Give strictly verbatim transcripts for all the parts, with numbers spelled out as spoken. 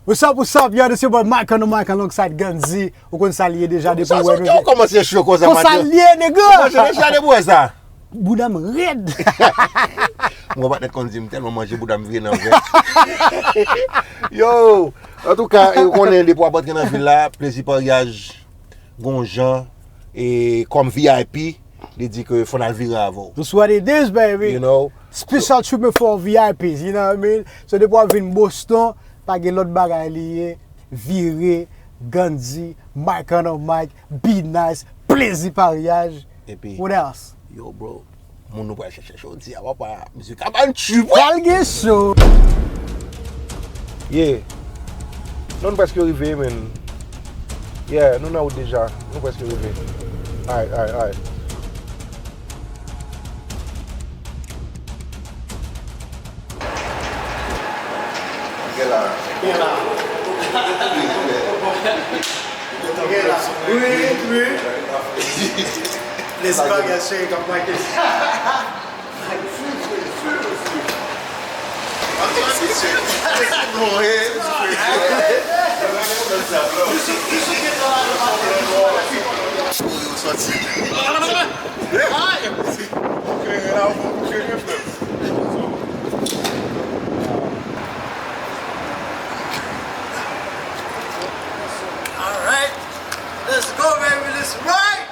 What's up, what's up, y'all? This your boy Mike on the mic alongside Gunzy. Ou konn sa l ye deja depi w wè nou. Sa w kòmanse cho konsa, Mathieu? Konsa l ye, nèg. Ou manje deja depi w wè sa? Bouda m rèd. Mwen pa t nèt konn di m tèlman manje bouda m vire nan vè. Yo, antouka, ou konnen depi w ap antre nan vil la, plezi paryaj, gon jan, e kòm V I P, li di ke fò n al vire avè w. That's what it is, baby. You know? Special treatment for V I Ps, you know what I mean? So depi w ap vin Boston, pa gen lòt bagay li ye, vire, Gunzy, Mike on the mic, Be Nice, plezi paryaj. Epi, what else? Yo, bro, moun nou pral chèche jodi a, papa, mizik a ban trip, wi. Pral gen show. Yeah. Non, nou prèske rive, man. Yeah, nou nan wout deja. Nou prèske rive. Alright, alright, alright. Gen la. Gen la. Gen la. Wi, wi. Lespagèt cheri k ap make. Alright. Let's go, baby. Let's ride.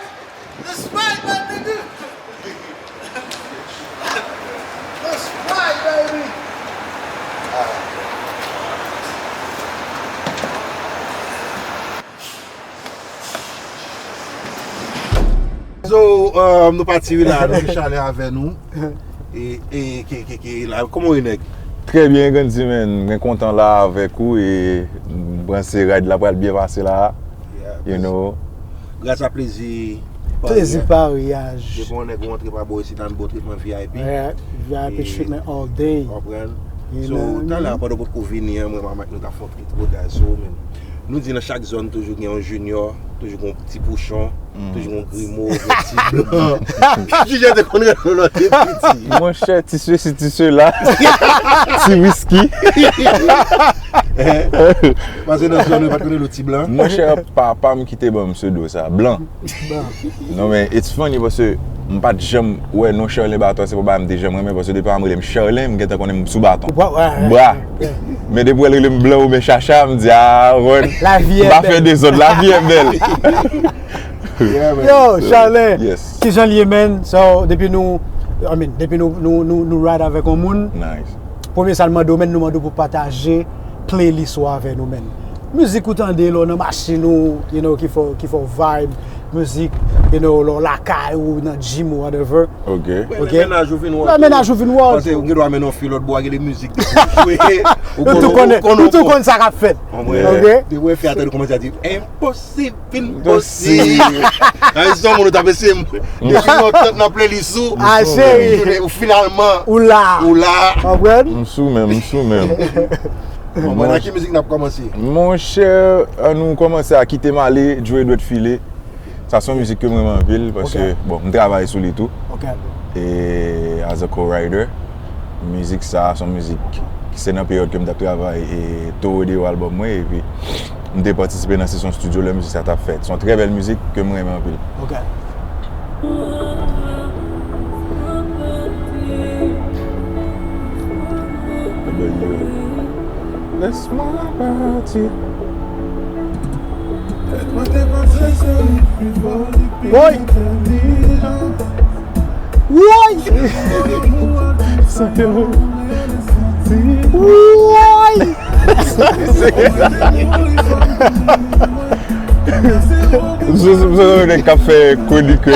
Let's ride, my nigga. Let's ride, baby. So, um, nou pati wi la, nou gen Charlin avè nou. E, e, ke, ke, ke, la, kòman w ye, nèg? Trè byen, Gunzy, man. Mwen kontan la avèk ou e m panse ride la pral byen pase la. Yeah, you know. Gras a plezi paryaj. Plezi paryaj. Depi yon nèg ou antre pa bò isit la, nou ba w tretman V I P. Yeah, V I P treatment all day. Konprann? So, talè a, pandan w potko vini an, mwen, Mamak, nou ta fè yon ti tripotaj sou ou, men nou di nan chak zòn toujou gen yon junior, toujou gen yon ti pouchon, toujou gen yon grimo, yon ti blan. Ki jan te konn rele w lè w te piti? Monchè, ti sesi, ti sela, ti wiski. Paske nan zòn yo pa t konn rele w ti blan. Monchè, papa m ki te ban m pseudo sa, blan. Non, men it's funny paske m pa t janm wè non Charlin Baton, se pa bagay m te janm renmen, paske depi papa m rele m Charlin, m gentan konnen m sou baton. Bra. Men depi w rele m blan oubyen chacha, m di, ah, bon, m pa fè dezòd, lavi è bèl. Yo, Charlin, kijan l ye, man? So, depi nou, I mean, depi nou, nou, nou, nou ride avèk yon moun, premye sa l mande w, man, nou mande w pou pataje playlist ou avè nou, man. Mizik ou tande lè w nan machin ou, you know, ki fè, ki fè w vibe, mizik, you know, lè w lakay ou nan gym ou whatever. Ok. Ok. Lè mennaj ou vin wè w. Lè mennaj ou vin wè w. Paske ou gen dwa mennen yon fi lòt bò, gen de mizik depi w jwe. Nou tou konnen, nou tou konn sa k ap fèt. Ok. Depi w wè fi a tande kòmanse a di, enposib, enposib. Nan rezon moun ou t ap eseye. Depi yon tant nan playlist ou, ah, cheri, ou finalman, ou la. Ou la. Konprann? M sou menm, m sou menm. Bon, mwen, nan ki mizik n ap kòmanse? Monchè, ann nou kòmanse a Kite M Ale, Joe Edward File. Sa se yon mizik ke m renmen anpil, paske, bon, m travay sou li tou. Ok. E as a co-writer, mizik sa, se yon mizik ki se nan peryòd ke m t ap travay e Toro Dero album mwen, epi m te patisipe nan sesyon estidyo lè mizik sa t ap fèt. Se yon trè bèl mizik ke m renmen anpil. Ok. Laisse-moi partir. Woy! Woy! Woy! Msye, msye, nèg k ap fè konik.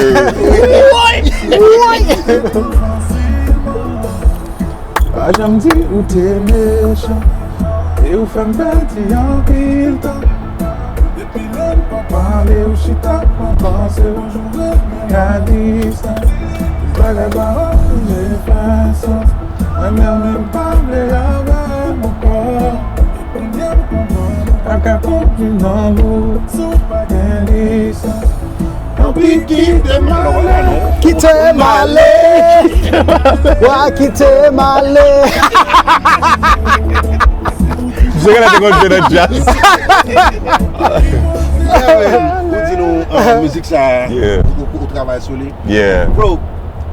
Woy! Woy! Pa janm di ou te mechan, e ou fè m pèdi anpil tan. Depi lè n pa pale, ou chita, pa panse, ou joure mwen a distans. Tout bagay pa oblije fè sans. Mwen menm, menm pa vle avè m ankò. Depi lè m konprann, ou pa ka konprann lanmou si w pa gen distans. Tanpri kite m ale. Kite m ale. Wa kite m ale. Te genlè te konn jwe nan djaz. Yeah, man. Ou di nou, uh, mizik sa, yeah, ou, ou, ou travay sou li. Yeah. Bro,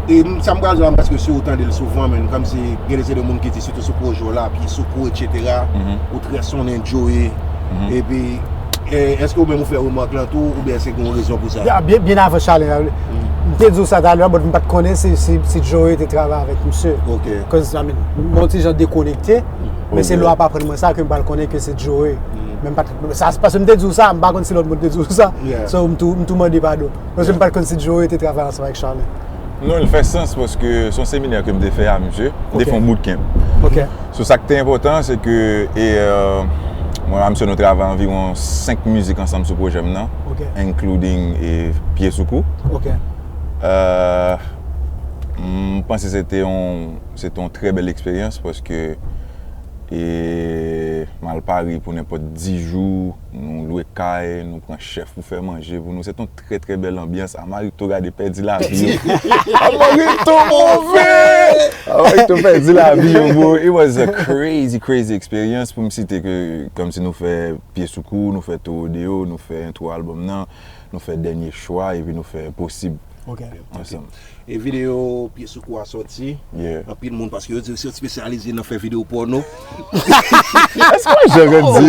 e m, sa m pral di w la, paske si ou tande l souvan, men kòmsi gen de se de moun ki di, sitou sou pwojè w la, Pye Sou Kou, et cetera, mhm, ou trè sonnen Joey. Mhm. Epi, e, èske ou menm ou fè remak lan tou, oubyen se gen yon rezon pou sa? Ya, byen, byen avan Charlin la. Mm. M te di w sa talè, but m pa t konnen si, si, si Joey te travay avèk misye. Ok. 'Cause, I mean, m yon ti jan dekonekte, men se lè w ap aprann mwen sa ke m pral konnen ke se Joey. Mm. Men m pa t, sa, paske m te di w sa, m pa konn si lòt moun te di w sa. Yeah. So, m tou, m tou mande padon. Paske m pa t konn si Joey te travay ansanm avèk Charlin. Non, li fè sans paske se yon seminè ke m te fè a misye. M te fè yon bootcamp. Ok. So, sa k te enpòtan, se ke, e, euh, mwen ak misye nou travay anviwon senk mizik ansanm sou pwojè m nan, ok, including, e, Pye Sou Kou. Ok. Euh, m panse se te yon, se te yon trè bèl eksperyans paske, e, m al Pari pou nenpòt dis jou, nou lwe kay, nou pran chèf pou fè manje pou nou. Se te yon trè, trè bèl anbyans. Amarito gade pèdi lavi yo. Amarito move! Amarito pèdi lavi yo, bro. It was a crazy, crazy experience pou m site ke, kòmsi nou fè Pye Sou Kou, nou fè Towo Deyo, nou fè entwo album nan, nou fè Dènye Chwa, epi nou fè Posib, ok, ansanm. E videyo Pye Sou Kou a sòti. Yeah. Anpil moun, paske yo di yo espesyalize nan fè videyo pòno. Èske w jere di, bro?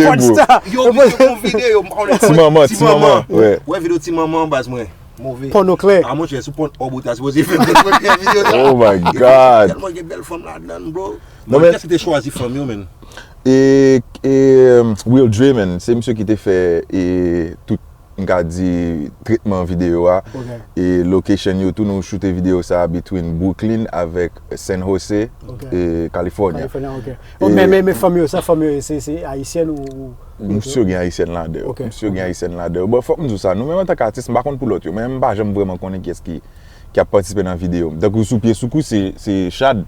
Yo, yo, yo, videyo, m konnen Ti manman, ti manman, wè. Wè videyo ti manman, baz mwen. Move. Pòno klè. A, monchè, sou pòno, ou ta sipoze fè premye videyo sa. Oh my God. Tèlman gen bèl fanm ladan, bro. Non, men kiyès ki te chwazi fanm yo, men? E, e, Will Dremen, se misye ki te fè, e, tout m ka di, tretman videyo a. Ok. E location yo tou, nou choute videyo sa a between Brooklyn avèk San Jose, ok, e California. California, ok. E men, men, men fanm yo, sa fanm yo, se, se ayisyèn ou, ou? Misye gen ayisyèn ladan yo. Ok. Misye gen ayisyèn ladan yo. Bon, fòk m di w sa, nou menm antanke atis, m pa konn pou lòt yo, men m pa janm vrèman konnen kiyès ki ki ap patisipe nan videyo m. Tankou sou Pye Sou Kou, se, se Chad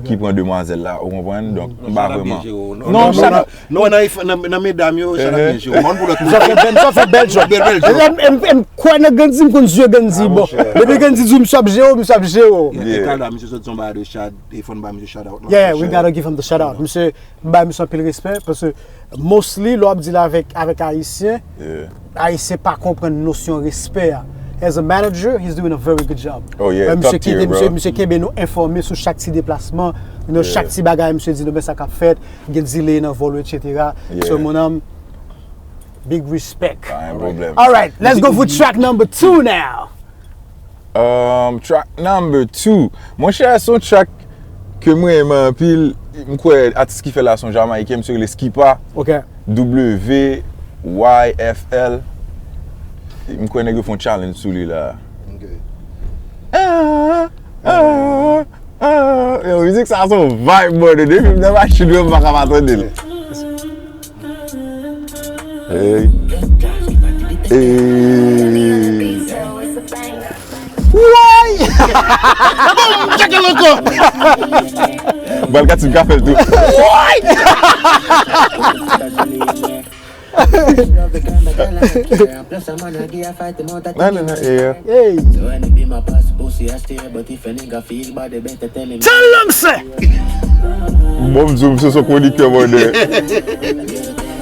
ki pran demwazèl la, ou konprann? Donk, m pa vrèman. Non, Chad ap byen jere w. Non, Chad ap, non, nan, nan, nan medam yo, Chad ap byen jere w. Mwen pou lòt moun. Sa fè bèl, sa fè bèl jòb. Bèl, bèl jòb. E, e, e, m kwè nan Gandhi, m konn zye Gandhi, bon. Depi Gandhi di w misye ap jere w, misye ap jere w. E, e, Kalda, misye sot di yon bagay de Chad, e fò n ba misye shout out. Yeah, we gotta give him the shout out. Misye M bay misye anpil respè, paske mostly, lè w ap deal avèk, avèk Ayisyen, Ayisyen pa konprann nosyon respè a. As a manager, he's doing a very good job. Oh, yeah, top tier, bro. Misye kenbe, misye, misye kenbe nou enfòme sou chak ti deplasman, you know, chak ti bagay, misye di nou, men sa k ap fèt, gen delay nan vòl ou, et cetera. So, mon homme, big respect. Pa gen pwoblèm. All right, let's go for track number two now. Um, track number two. Monchè, se yon track ke mwen renmen anpil. M kwè atis ki fè l la se yon Jamayiken, misye rele Skipa. Ok. W Y F L. M kwè nèg yo fè yon challenge sou li la. Ok. Ah, ah, ah. Yo, mizik sa se yon vibe, brother. Depi m nan machin mwen, m pa ka pa tande l. Hey. Hey. Woy! Boum! Tcheke l ankò! Bal Katim ka fè l tou. Woy! Nan, nan, nan, e, hey! Tèl lang se! Bon, m di w, misye se yon kronikè, brother.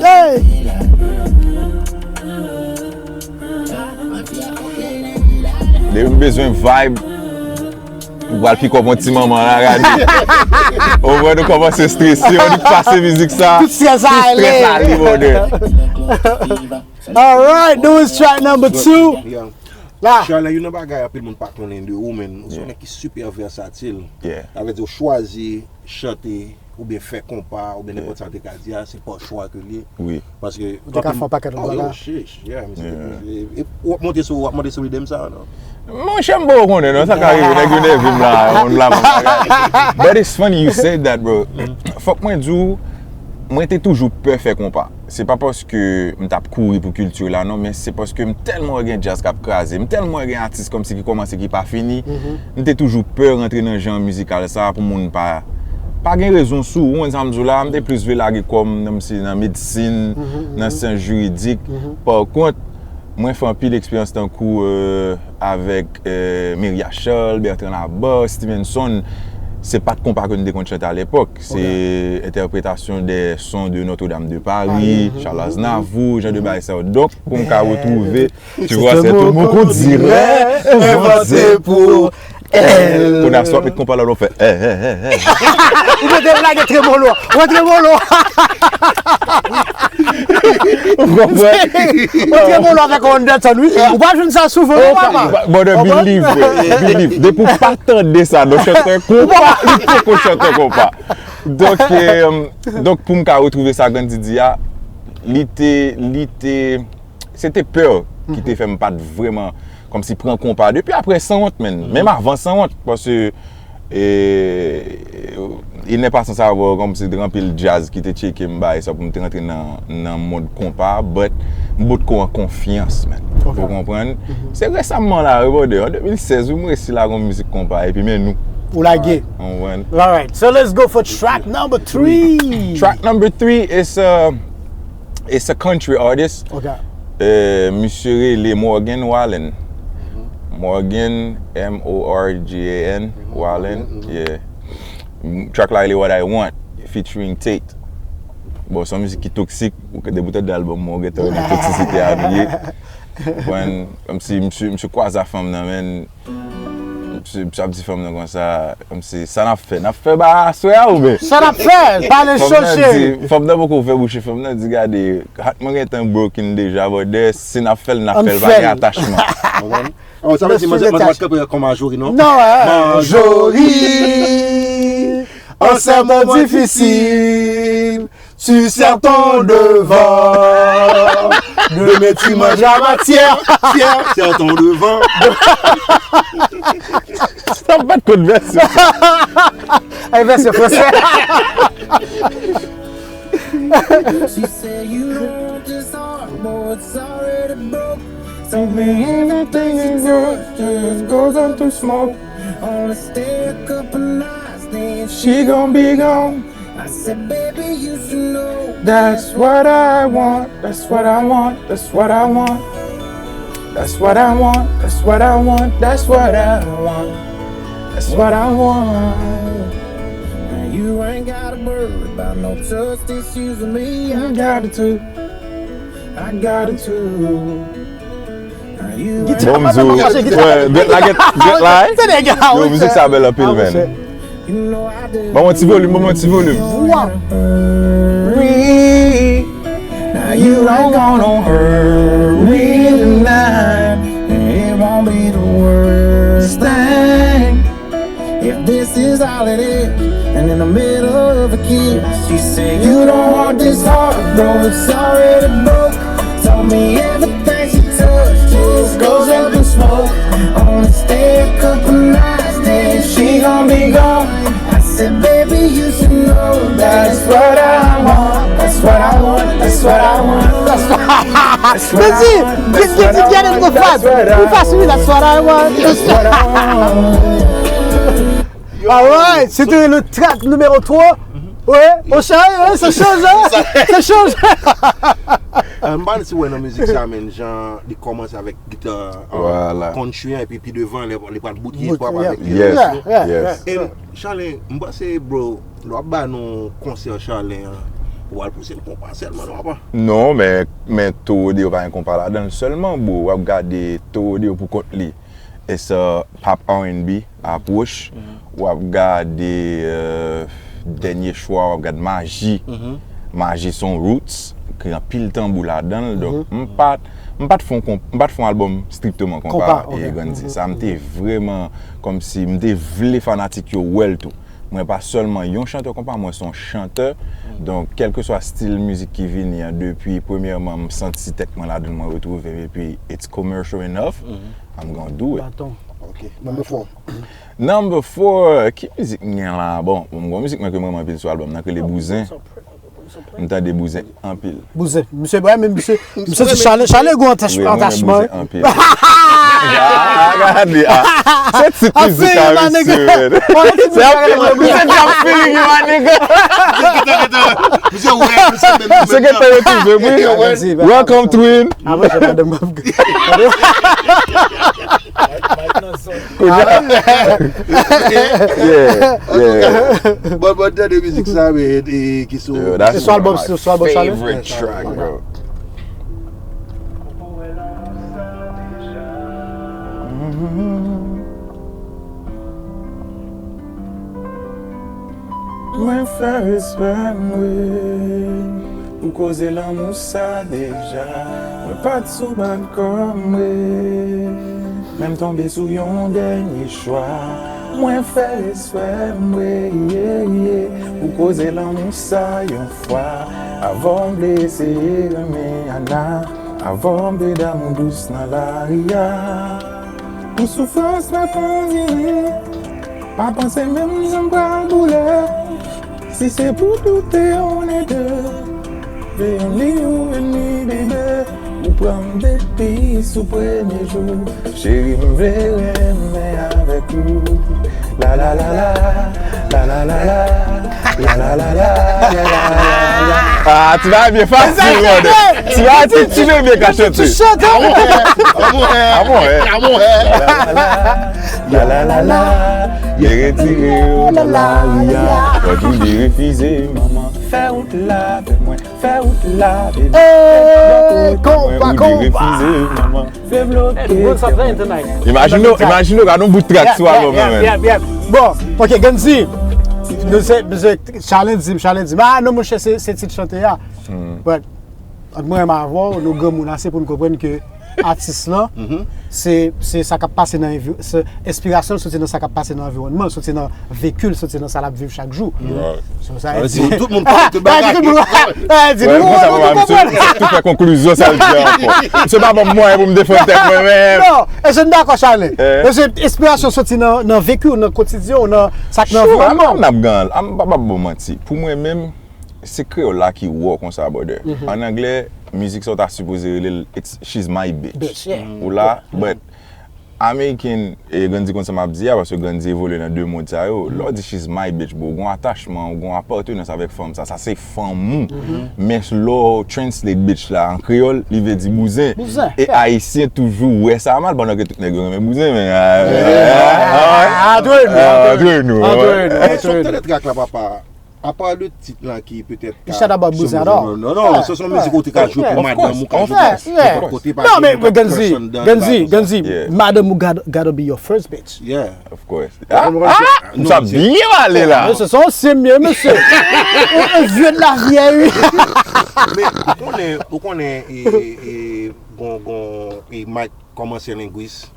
Hey! Depi m bezwen vibe, m pral pick up yon ti manman la, gade. Ou wè nou kòmanse strese, ou di pase mizik sa. Tout strès a ale. Tout strès ale, brother. All right, this is track number two. Yeah. La. Charlin, youn nan bagay anpil moun pa konnen de ou, men ou se yon nèg ki super versatil. Yeah. Sa vle di ou chwazi chante oubyen fè konpa oubyen nenpòt sa w te ka di a, se pa chwa ke l ye. Wi. Paske ou te ka fè yon pakèt lòt bagay. Oh, yo, chiche, yeah, misye te, e, e, w ap monte sou, w ap monte sou riddim sa, non? Monchè, m poko konnen, non, sa ka rive, nèg yo nève m la, yon la, yon bagay. But it's funny you said that, bro. Fòk mwen di w, mwen te toujou pè fè konpa. Se pa paske m t ap kouri pou kilti la, non, men se paske m tèlman wè gen djaz k ap kraze, m tèlman wè gen atis kòmsi ki kòmanse ki pa fini, m te toujou pè rantre nan jan mizikal sa pou moun pa, pa gen rezon sou ou, ou konn sa m di w la, m te plis vle lage kò m nan, nan medsin, nan syans jiridik. Pa kont, mwen fè anpil eksperyans tankou, euh, avèk, euh, Miria Charles, Bertrand Labarre, Stevenson. Se pa t konpa ke nou te konn chante alepòk. Se entèpretasyon de son de Notre-Dame de Paris, Charles Aznavour, jan de bagay sa yo. Donk, pou m ka retwouve, tu vois, c'est tout mot qu'on dirait inventé pour elle. Kounye a, si w ap met konpa la, w fè, eh, eh, eh, eh. Ou mete lage tremolo. Ou tremolo. Ou konprann? Ou tremolo avèk Anderson, wi. Ou pa jwenn sa souvan, non, papa. Brother, believe, bro. Believe. Depi w pa tande sa nan chantè konpa, li poko chantè konpa. Donk, eh, donk, pou m ka retwouve sa Grandy di a, li te, li te, se te pè ki te fè m pa t vrèman, kòmsi, pran konpa. Depi apre Sanwont, menm. Menm avan Sanwont, paske, eh, il n'est pas sans savoir, kòmsi, te gen anpil djaz ki te tcheke m, bagay sa, pou m te rantre nan, nan mond konpa, but m potko an konfyans, man. Ou konprann? Se resaman la, wi, brother. An de mil sèz, wi, m resi lage yon mizik konpa, epi men nou. Ou lage. Ou konprann? All right, so let's go for track number three. Track number three is a, is a country artist. Ok. Eh, misye rele Morgan Wallen. Morgan, M O R G A N, Wallen, yeah. Track la rele What I Want, featuring Tate. Bon, se yon mizik ki toksik, ou ke depi w tande album mwen, ou gentan wè nan toksisite a nou ye. Ou konprann? Kòmsi misye, misye kwaze a fanm nan, men, misye, misye ap di fanm nan konsa, kòmsi, sa n ap fè? N ap fè ba aswè a oubyen? Sa n ap fè? Pale cho, cheri. Fanm nan poko ouvè bouch li, fanm nan di, gade, hat mwen gentan broken deja, brother, si n ap fè l, n ap fè l, pa gen atachman. Ou konprann? Oh, sa vle di manzè, manzè pa t kanpe kòm Marjorie, non? Non, eh. Marjorie, en ces moments difficiles, tu serres ton devant. Demain tu manges à ma tière, tière, serre ton devant. Sa pa t kot vèsyon. Ay, vèsyon fransè. She said you don't want this heart, boy, it's already broke. Tell me everything is good, just goes up to smoke. Only stay a couple nights, then she gon' be gone. I said, baby, you should know. That's what I want, that's what I want, that's what I want. That's what I want, that's what I want, that's what I want, that's what I want. You ain't gotta worry about no trust issues with me. I got it too. I got it too. Bon, m di w, wè, bèt la gen, bèt la, yo, mizik sa bèl anpil, man. Ban mwen ti volim, ban mwen ti volim. Hurry. Now you ain't gonna hurry tonight. It won't be the worst thing. If this is all it is, and in the middle of a kiss, she said, you don't want this heart, bro, it's already broke. Told me everything she touched just goes up in smoke. Only stay a couple nights, then she gon' be gone. I said, baby, you should know that's what I want, that's what I want, that's what I want. Mezi, get, get, get, get in the vibe. Ou pa sou that's what I want. That's what I want. Alright, se te le track nimewo twa. Wi, o chay, wi, se chanje, se chanje. Eh, m pa si wè nan mizik sa, men jan li kòmanse avèk gita, eh, country an, epi pi devan, li, li pral bout hip hop avèk, yes, yeah, yeah, yes. E Charlin, m panse, bro, lè w ap ba nou konsè Charlin an, ou al pouse l konpa sèlman, non, papa? Non, men, men Towo Deyo pa gen konpa ladan l sèlman, bro. W ap gade Towo Deyo pou kont li. E sa, pop R and B, apwòch. W ap gade, eh, dènye chwa, w ap gade Maji. Maji se yon roots, ki gen anpil tanbou ladan l. Donk, m pa t, m pa t fè yon konp-, m pa t fè yon albòm strikteman konpa, e Grandy. Sa, m te vrèman, kòmsi, m te vle fanatik yo wè l tou. Mwen pa sèlman yon chantè konpa, mwen se yon chantè. Donk, kèlkeswa stil mizik ki vini an, depi premyèman m santi tèt mwen ladan l, mwen retwouve m, epi it's commercial enough, I'm gonna do it. Baton. Ok. Number four. Number four, ki mizik m gen la? Bon, bon, m gon mizik mwen ke m renmen anpil sou albòm nan, ki rele Bouzen. M tande Bouzen anpil. Bouzen. Misye, wè, men misye, misye se Chale, Chale gwo antach-, antachman. Bouzen anpil. Ah, gade, ah. Se ti mizik a misye, man. Se ap, se ap feeling, my nigga. Se ke te retwouve, wi. Welcome, twin. Apre, se madanm m ap gade. Yeah, yeah. Bon, bon, tande mizik sa, men, e, ki sou... Se sou album, se sou album sa, men? Favorite track, bro. Mwen fè respè m, wi, pou koze lanmou sa deja. Mwen pa t sou bad kòm, wi, men m tonbe sou yon dènye chwa. Mwen fè respè m, wi, yeah, yeah, pou koze lanmou sa yon fwa. Avan m vle eseye renmen Ana, avan m vle damou dous nan lari a. Pou soufrans mwen kondire. Pa panse menm jan m pral boule. Si se pou doute, on est deux. Veye yon liy ou vin li, bebe. Ou pran m depi sou premye jou. Cheri, m vle renmen avèk ou. La la la la, la la la la, la la la la, la la la la. Ah, ti bagay byen fasil, brother. Ti bagay ti, ti bebe ka chante. Ah bon, eh. Ah bon, eh. Ah bon, eh. La la la la, li retire yo nan lari a. Mwen tou li refize, manman. Fè wout la avèk mwen, fè wout la avèk mwen. Hey, konpa, konpa. Mwen tou li refize, manman. Vle bloke kè mwen. Imajine w, imajine w gade yon bout track sou album nan, man. Bon, ok, Gunzy. Nou se, se Challenge, Challenge. Ah, non, monchè, se, se tit chante a. But, ant mwen menm avè w, nou granmoun ase pou n konprann ke atis lan, se, se sa k ap pase nan envi-, se, enspirasyon l soti nan sa k ap pase nan anviwònman l, soti nan veki l, soti nan sa l ap viv chak jou. Right. So, sa vle di, tout moun konnen tout bagay. Tout moun, tout moun konprann. Tou fè konklizyon sa l di a ankò. Misye pa ban m mwayen pou m defann tèt mwen menm. Non, e se m dakò, Challenge. E se enspirasyon soti nan, nan veki w, nan kotidyen w, nan sa k nan anviwònman w. N ap gen, m pa, pa bon manti. Pou mwen menm, se kreyòl la ki raw konsa, brother. An anglè, mizik sa w ta sipoze rele l It's, She's My Bitch. Bitch, yeah. Ou la, but American, e Gunzy konn sa m ap di a, paske Gunzy evolye nan de mond sa yo. Lè w di She's My Bitch, bro, w gon atachman, w gon apartenans avèk fanm sa, sa se fanm ou. Men lè w translate bitch la an kreyòl, li vle di bouzen. Bouzen, yeah. E Ayisyen toujou wè sa mal, pandan ke tout nèg yo renmen bouzen, men, ah, ah, ah, ah, entre nous, entre nous, entre nous. Sa w tande track la, papa? Apa de tit lan ki petèt ka... It's not about bouzen at all. Non, non, se yon mizik ou te ka jwe pou madanm ou, ka jwe pou nenpòt kote, pa gen nenpòt crush anndan li, pa konsa. Gunzy, madanm ou gotta, gotta be your first bitch. Yeah. Of course. Ah, ah, m sa byen pale la. Mesye, se yon semye, mesye. Yon vye de la vye, wi. Men, ou konnen, ou konnen, e, e, gon, gon, e, Mike kòm ansyen lengwis.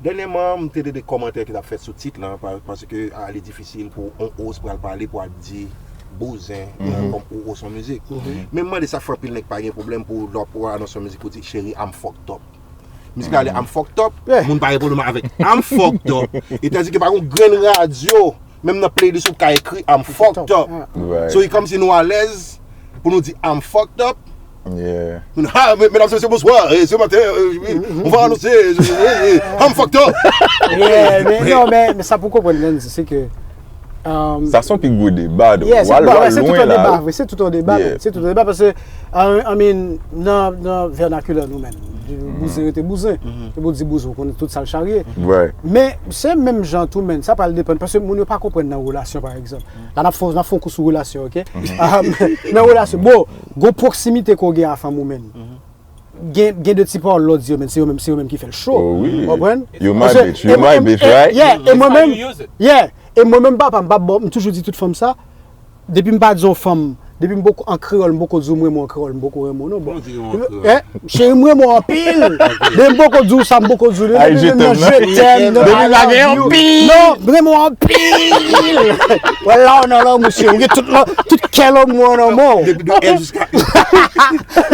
Dènyèman, m te tande de kòmantè ki t ap fèt sou tit lan, pa-, paske, ah, li difisil pou on os pral pale pou al di bouzen, euh, kòm ou, ou son mizik. Men m mande sa fè anpil nèg pa gen pwoblèm pou lè w anonse yon mizik pou di, "Cheri, I'm fucked up." Mizik la rele I'm fucked up, moun pa gen pwoblèm avèk I'm fucked up. E tandis ke pa gon grenn radyo, menm nan playlist ou ka ekri I'm fucked up. Right. So, e kòmsi nou alèz pou nou di I'm fucked up. Yeah. Ah, men, medam, mesye, bonswa. E, se maten, e, wi, on va annoncer, e, e, e, I'm fucked up. Yeah, men, non, men, men sa pou konprann, Gunzy, se ke, um, sa se yon pi gwo deba, tou. Yeah, w al, w al lwen la. Se tout yon deba, vre, se tout yon deba, se tout yon deba, paske, I, I mean, nan, nan vènakilè nou menm, bouzen rete bouzen. Se pou di bouzen, ou konnen tout sa l charye. Right. Men, se menm jan tou, men, sa pral depann, paske moun yo pa konprann nan relasyon, pa egzanp. La, n ap fè, n ap fè yon kou sou relasyon, ok? Um, nan relasyon, bon, gon pwoksimite ke w gen a fanm ou, men. Gen, gen de ti pawòl lè w di yo, men se yo menm, se yo menm ki fè l cho. Oh, wi. Konprann? You're my bitch, you're my bitch, right? Yeah, e mwen menm, yeah, e mwen menm, papa, m pa bon, m toujou di tout fanm sa, depi m pa di yon fanm, depi m poko, an kreyòl, m poko di w m renmen w an kreyòl, m poko renmen w, non, bon. Kòman w di renmen w an kreyòl? Eh, cheri, m renmen w anpil. Depi m poko di w sa, m poko di w li, depi menm nan je t'aime, nan I love you. Non, m renmen w anpil. Wè la, w nan lanmou, cheri, ou gen tout, tout kè lanmou an nan men w. Depi de L jiska U.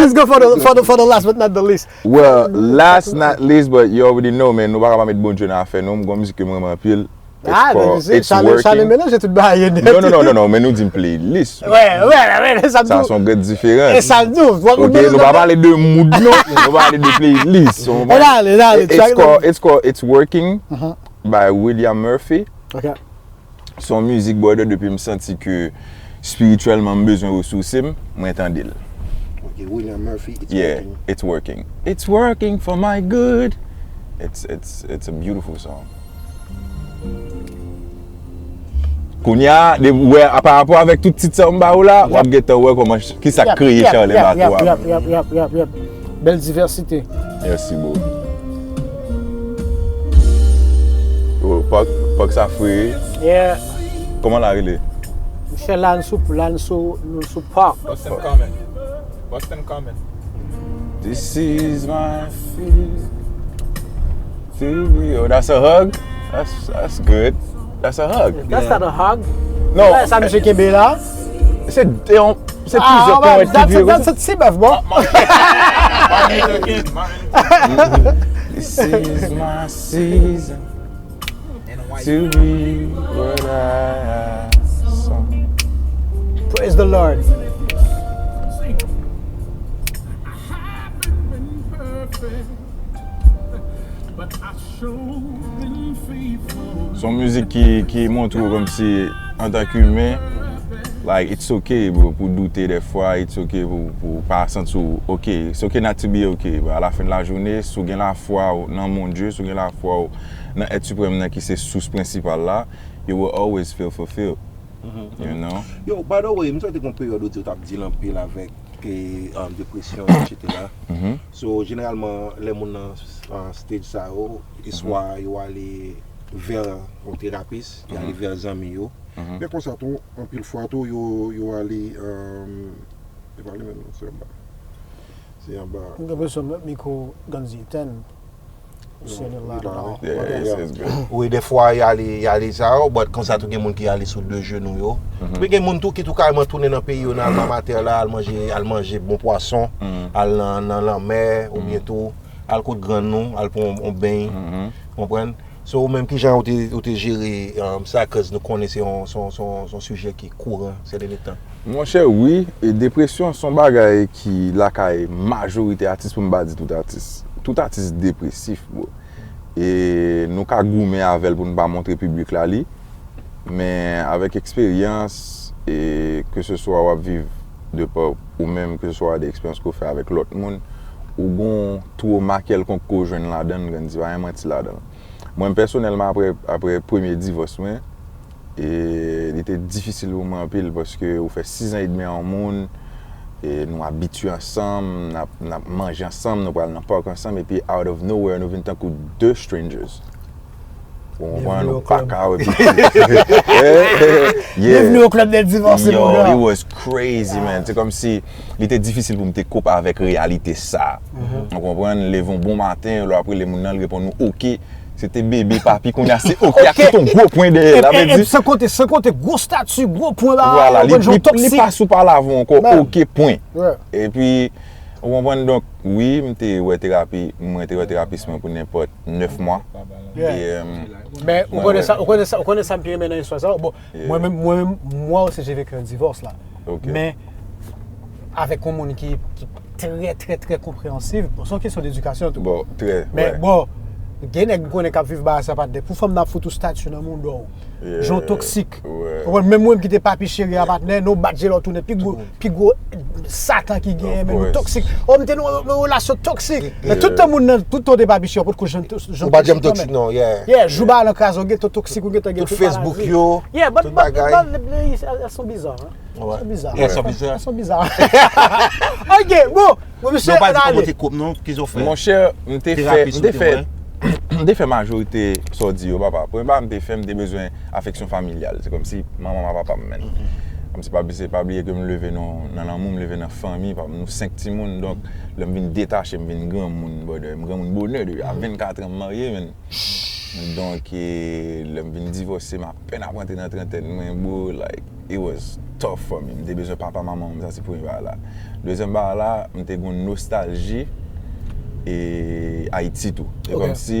Let's go for the, for the, for the last but not the least. Well, last not least, but you already know, man. Nou pa ka pa met Bondye nan afè nou. M gon mizik ke m renmen anpil. Ah, men se Charles, Charles melanje tout bagay yo nèt. Non, non, non, non, non, men nou di m playlist. Wè, wè, wè, sa m di w. Sa se yon grenn diferans. E sa m di w. Ok, nou pa pale de mood, non. Nou pale de playlist. Ou konprann? It's called, it's called It's Working by William Murphy. Ok. Se yon mizik, brother, depi m santi ke espirityèlman m bezwen resouse m, mwen tande l. Ok, William Murphy, It's Working. Yeah, it's working. It's working for my good. It's, it's, it's a beautiful song. Kounye a, de, wè, a, pa rapò avèk tout tit sa m ba ou la, w ap gentan wè kòman, kisa k kreye Charlemagne Bato a. Yap, yap, yap, yap, yap, yap. Bèl divèsite. Mèsi, bro. Oh, Park, Park sa fre. Yeah. Kòman la rele? Michel, la n sou, la n sou, nou sou Park. Boston Common. Boston Common. This is my feeling. To be, oh, that's a hug? That's, that's good. That's a hug. That's not a hug. Non. Sa misye kenbe la. Se, se yon, se plizyè ponyèt ki vire konsa. That's a, that's a ti bèf, bon. Martin Luther King, Martin Luther King. This is my season. To be what I am. Praise the Lord. Se yon mizik ki, ki montre w kòmsi, antanke imen, like, it's okay, bro, pou w doute dèfwa, it's okay pou, pou w pa santi w okay. It's okay not to be okay, but à la fin de la journée, si w gen lafwa w nan Bondye, si w gen lafwa w nan Èt Siprèm nan ki se sous prensipal la, you will always feel fulfilled. You know? Yo, by the way, m swete gon peryòd ou di w t ap deal anpil avèk e, um, depresyon, et cetera. So, jeneralman, lè moun nan, uh, stage sa yo, e swa yo ale vè yon terapis, yo ale vè zanmi yo. Men konsa tou, anpil fwa tou, yo, yo ale, um, e pa li menm non, se anba. Se anba. M gen enpresyon mikwo Ganzi etenn. Wi, dèfwa y ale, y ale sa yo, but konsa tou gen moun ki ale sou de jenou yo. Men gen moun tou ki tou kareman tounen nan peyi yo, nan al nan matè la, al manje, al manje bon pwason, al nan, nan lanmè, oubyen tou, al kot grann nou, al pran yon, yon beny, konprann? So, ou menm, kijan ou te, ou te jere, um, sa, cause nou konnen se yon, se yon, se yon, se yon sijè ki kouran sè dènye tan? Monchè, wi, e depresyon se yon bagay ki lakay majorite atis, pou m pa di tout atis. Tout atis depresif, bro. E nou ka goumen avè l pou n pa montre piblik la li. Men avèk eksperyans, e keseswa w ap viv de pa ou menm, keseswa de eksperyans ke w fè avèk lòt moun, ou gon twoma kèlkonk ke w jwenn ladan l, Ganzi, pa gen manti ladan l. Mwen, pèsonèlman, apre, apre premye divòs mwen, e li te difisil pou mwen anpil, paske ou fè sis an edmi a yon moun, e nou abitye ansanm, n ap, n ap manje ansanm, nou pral nan park ansanm, epi out of nowhere, nou vin tankou de strangers. Ou konprann? Ou pa ka wè piblik. Byenveni au club des divorcés, mon gars. Yo, it was crazy, man. Se kòmsi li te difisil pou m te cope avèk reyalite sa. Ou konprann? Leve yon bon maten, lè w ap rele moun nan, l reponn ou, "Ok." Se te bebe, papi, kounye a se ok, ak tout yon gwo pwen dèyè l. Sa vle di, san konte, san konte gwo stati, gwo pwen la, vwala, li, li, li pa sou pale avè w ankò, ok, pwen. Epi, ou konprann, donk, wi, m te wè terapi, mwen te wè terapis mwen pou nenpòt nèf mwa. E, euh, men ou konnen sa, ou konnen sa, ou konnen sa m pi renmen nan istwa sa. Bon, mwen menm, mwen menm, moi aussi, j'ai vécu un divorce la. Men avèk yon moun ki, ki trè, trè, trè konpreyansif. Bon, se yon kesyon dedikasyon tou. Bon, trè, men, bon, gen nèg m konnen k ap viv bagay sa, patnè. Pou fanm nan ap fout ou stati nan mouda w. Jan w toksik. Ou konprann? Menm mwen ki te papi cheri a, patnè, nou bat je lè w tounen pi gwo, pi gwo satan ki genyen, men nou toksik. Oh, m te nan yon, yon relasyon toksik. Men tout tan moun nan, tout tan w te papi cheri, ou potko janm toksik kanmenm. Yeah, jou bagay lan kraze, ou gentan toksik, ou gentan gen tout Facebook yo, tout bagay. Yeah, but, but, but, elles sont bizarres, hein. Elles sont bizarres. Elles sont bizarres. Elles sont bizarres. Ok, bon. Bon, mesye, ann ale. Monchè, m te fè, m te fè, m te fè majorite sa w di yo, papa. Premye bagay m te fè, m te bezwen afeksyon familyal. Se kòmsi manman m ak papa m, menn. Kòmsi pa, se pa bliye ke m leve nan, nan lanmou, m leve nan fanmi, pa, nou senk timoun. Donk, lè m vin detache, m vin granmoun, brother. M granmoun bonè, depi a vennkat an m marye, menn. Donk, e, lè m vin divòse, m apèn ap rantre nan trantèn mwen, bro, like, it was tough for me. M te bezwen papa, manman m, sa se premye bagay la. Dezyèm bagay la, m te gon nostalji, e, Ayiti tou. E kòmsi,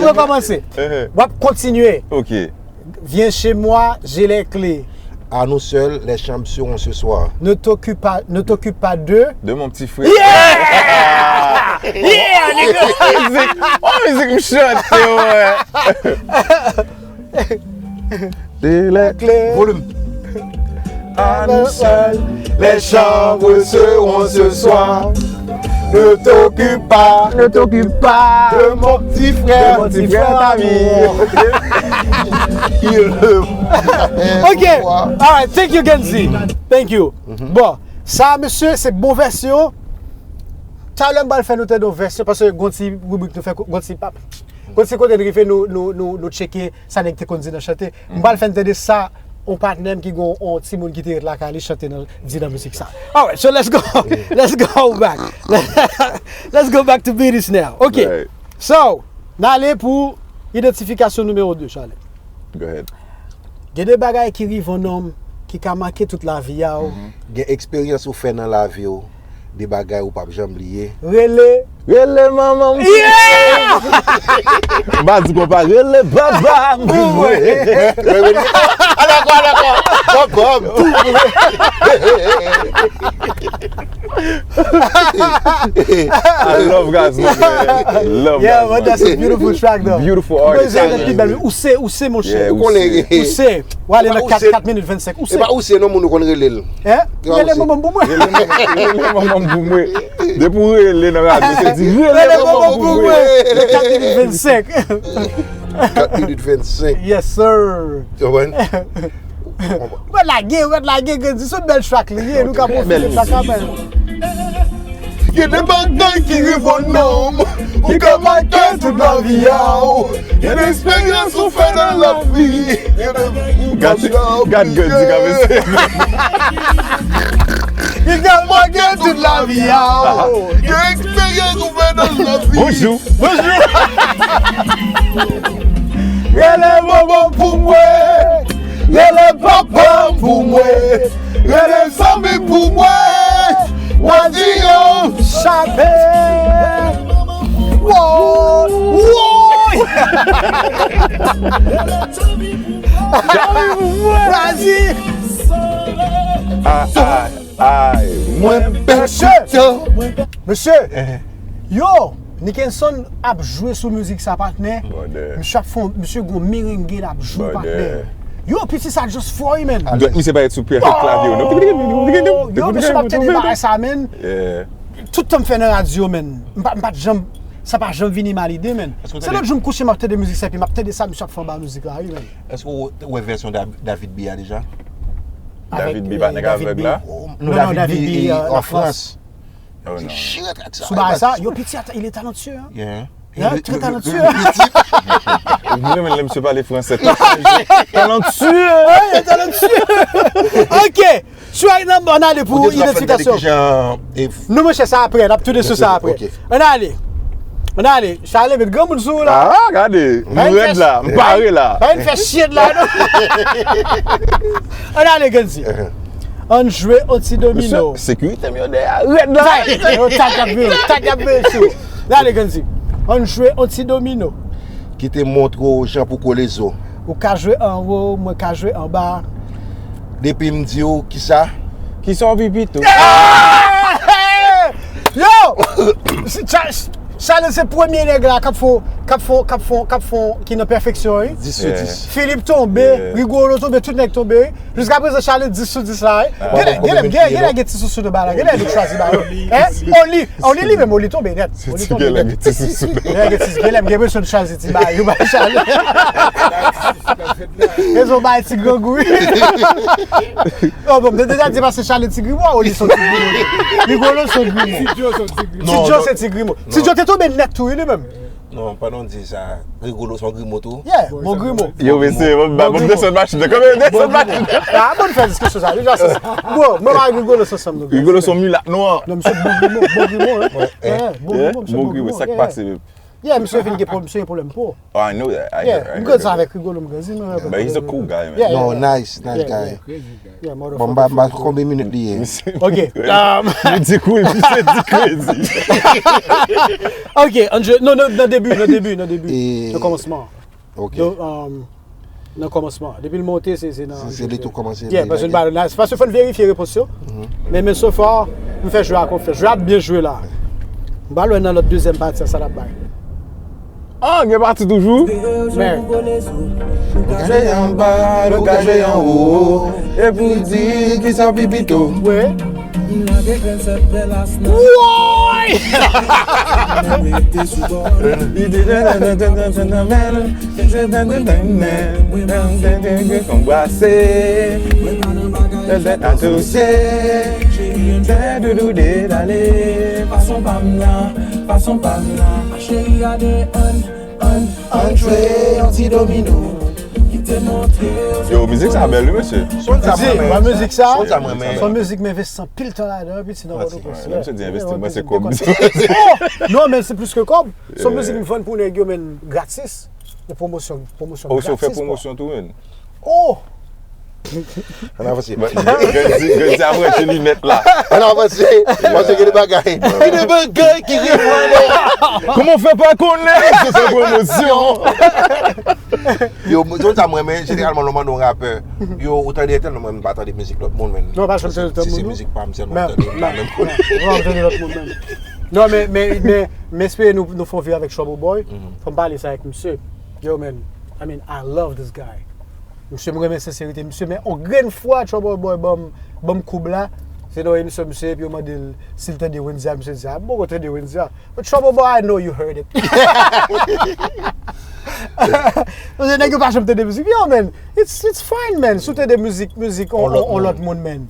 ap rekòmanse. W ap kontinye. Ok. Viens chez moi, j'ai les clés. À nous seuls, les chambres seront ce soir. Ne t'occupe pas, ne t'occupe pas de. De mon petit frère. Yeah! Yeah, nigga! Mizik, oh, mizik m chante, wè. De les clés. Volume. À nous seuls, les chambres seront ce soir. Ne t'occupe pas, ne t'occupe pas de mon petit frère, de mon petit frère d'amour. Il le. Ok, alright, thank you, Genzi. Thank you. Bon, sa, mesye, se bon vèsyon. Talè m pral fè nou tande yon vèsyon, paske gon ti ribrik nou fè, gon ti pap. Gon ti kote n rive, nou, nou, nou, nou tcheke sa nèg te konn di nan chante. M pral fè n tande sa yon patnè m ki gon yon timoun ki te ret lakay li chante nan, di nan mizik sa. Alright, so let's go. Let's go back. Let's go back to business now. Ok. Right. So, n ale pou idantifikasyon nimewo de, Charles. Go ahead. Gen de bagay ki rive yon nonm ki ka make tout lavi a w. Gen eksperyans ou fè nan lavi w, de bagay ou p ap janm bliye. Rele. Rele manman m. Yeah! M pa di konpa, rele papa m pou mwen. Alèkò, alèkò. Papa m pou mwen. I love Gazman, man. Love Gazman. Yeah, but that's a beautiful track, though. Beautiful artist. Ou se, ou se, monchè. Ou konnen. Ou se. W ale nan kat, kat minit vennsenk. Ou se. E pa ou se non moun ou konn rele l. Hein? Rele manman m pou mwen. Rele manman, rele manman m pou mwen. Depi w rele nan radyo, se di rele manman m pou mwen. Nan kat minit vennsenk. Kat minit vennsenk. Yes, sir. Ou konprann? Mwen lage, mwen lage, Genzi, se yon bèl track li ye, nou ka pwofite sa kanmenm. Gen de bagay ki rive yon nonm, ou ka make tout lavi a w. Gen de eksperyans ou fè nan lavi. Gad, gad Genzi k ap eseye. Li ka make tout lavi a w. Gen eksperyans ou fè nan lavi. Bonjou. Bonjou. Rele manman pou mwen. Rele papa pou mwen. Rele zanmi pou mwen. W a di yo chape. Woy! Woy! W a di. Ah, ah. Ay, mwen pèdi tan. Mesye, yo, Nickenson ap jwe sou mizik sa, patnè. Misye ap fè, misye gon merenge l ap jwe, patnè. Yo, piti sa just fò wi, man. Donk, misye pa ret sou pye klavye yo, non? Yo, misye pa tande bagay sa, man. Tout tan m fè nan radyo, man. M pa, m pa t janm, Sa pa janm vini m a lide, menn. Se lòt jou m kouche, m ap tande mizik sa, epi m ap tande sa misye ap fè anba mizik la, wi, menn. Èske w wè vèsyon David B a deja? David B pa nèg avèg la? Non, David B an Frans. Chire trak sa. Sou bagay sa, yo, piti, il est talentueux, hein. Hein? Très talentueux. Mwen renmen lè misye pale fransè. Talentueux! Talentueux! Ok! Sou ay nan ann ale pou idantifikasyon. Nou, monchè, sa apre, n ap tounen sou sa apre. Ann ale. Ann ale. Charle met granmoun sou ou la. Ah, gade. M rèd la. M pare la. Pa vin fè shit la, non. Ann ale, Gandy. Ann jwe on ti domino. Sekirite m yo dèyè rèd la. Yo tag ap veye, tag ap veye sou. Ann ale, Gandy. Ann jwe on ti domino. Ki te montre w jan pou kole zo. Ou ka jwe anwo, mwen ka jwe anba. Depi m di w kisa. Kisa w pi pito? Yo! Charles se premye nèg la k ap fon, k ap fon, k ap fon, k ap fon ki nan pèfeksyon wi. Dis sou dis. Philippe tonbe, Rigolo tonbe, tout nèg tonbe wi. Jiska prezan Charles dis sou dis la wi. Genlè, genlè, genlè, genlè gen ti sousou nan bagay la. Genlè nou chwazi bagay. Hein? Oli, Oli li menm, Oli tonbe nèt. Oli tonbe nèt. Genlè gen ti sousou. Genlè gen ti, genlè m gen enpresyon nou chwazi ti bagay yo bay Charles. Rezon bay ti grangou wi. Oh bon, m te deja di paske Charles ti grimo, Oli son ti grimo. Rigolo son grimo. Ti Joe se ti grimo. Ti Joe te tonbe nèt tou wi li menm. Non, pandan w di sa, Rigolo se yon grimo tou? Yeah, bon grimo. Yo, mesye, bon, bon, bon, desann machin nan. Kòman yo desann machin nan? Ah, bon, fè diskisyon sa. Deja, se, bon, mwen pa Rigolo se sanm nou. Rigolo se yon milat nwa. Non, misye bon grimo, bon grimo, hein. Yeah, bon grimo, misye bon grimo. Sa k pase, menm? Yeah, misye vin gen pwoblèm, misye gen pwoblèm po. Oh, I know that. I hear, I hear. M grandi avèk Rigolo, m grandi, mwen. But he's a cool guy, man. Yeah, yeah, no, yeah. Nice, nice yeah, guy. Yeah. Yeah, motherfucker. Bon, m pa, m pa konbyen minit li ye. Ok. Um, nou di cool, misye di crazy. Ok, Andre, non, non, nan debi, nan debi, nan debi. Nan kòmansman. Ok. Yo, um, nan kòmansman. Depi l monte, se, se nan. Se, se li tou kòmanse. Yeah, paske nou ba nice. Paske fò n verifye repons yo. Men, men so far, m fè jwe a konfyans. Jwe a ap byen jwe la. M pral wè nan lòt dezyèm pati a sa l ap bay. Ah, gen pati toujou? Men. Ou ka jwe anba, ou ka jwe anwo. Epi w di kisa w pi pito. Wi. Woy! Anbrase. Atosye. Fè doudou debale. Fason pa m nan, fason pa m nan. Cheri gade ann, ann, ann jwe yon ti domino. Yo, mizik sa bèl wi mesye. Sonn sa mwen renmen. Mizik sa, se yon mizik m envesti anpil tan ladan wi piti nan Pòtoprens. Menm si w di envesti, mwen se kòb. Oh! Non, men se plis ke kòb. Se yon mizik m vann pou nèg yo, men gratis. Pou pwomosyon, pwomosyon gratis. Oh, si w fè pwomosyon tou, men. Oh! Ann avanse. Grandi, grandi apranti linèt la. Ann avanse. Paske gen de bagay. Gen de bagay ki rive anlè. Kòman w fè pa konnen? Se pwomosyon. Yo, mwen, sa mwen renmen, jeneralman, lè w mande yon rapè, yo, ou tande entèl, non, mwen, m pa tande mizik lòt moun, men. Non, pa janm tande lòt moun. Si se mizik pa m sèlman m tande, m pa menm konnen. Non, m tande lòt moun, men. Non, men, men, men, men espere nou, nou fè yon vi avèk Trouble Boy. Fò m pale sa avèk misye. Yo, man, I mean, I love this guy. Misye, m renmen senserite misye, men on grenn fwa Trouble Boy ban m, ban m koub la, se nan emisyon misye, epi yo mande l si l tande Wendy a, misye di, "Ah, m poko tande Wendy a." But Trouble Boy, I know you heard it. Paske nèg yo pa janm tande mizik. Yo, man, it's, it's fine, man. Si w tande mizik, mizik on, on, on lòt moun, man.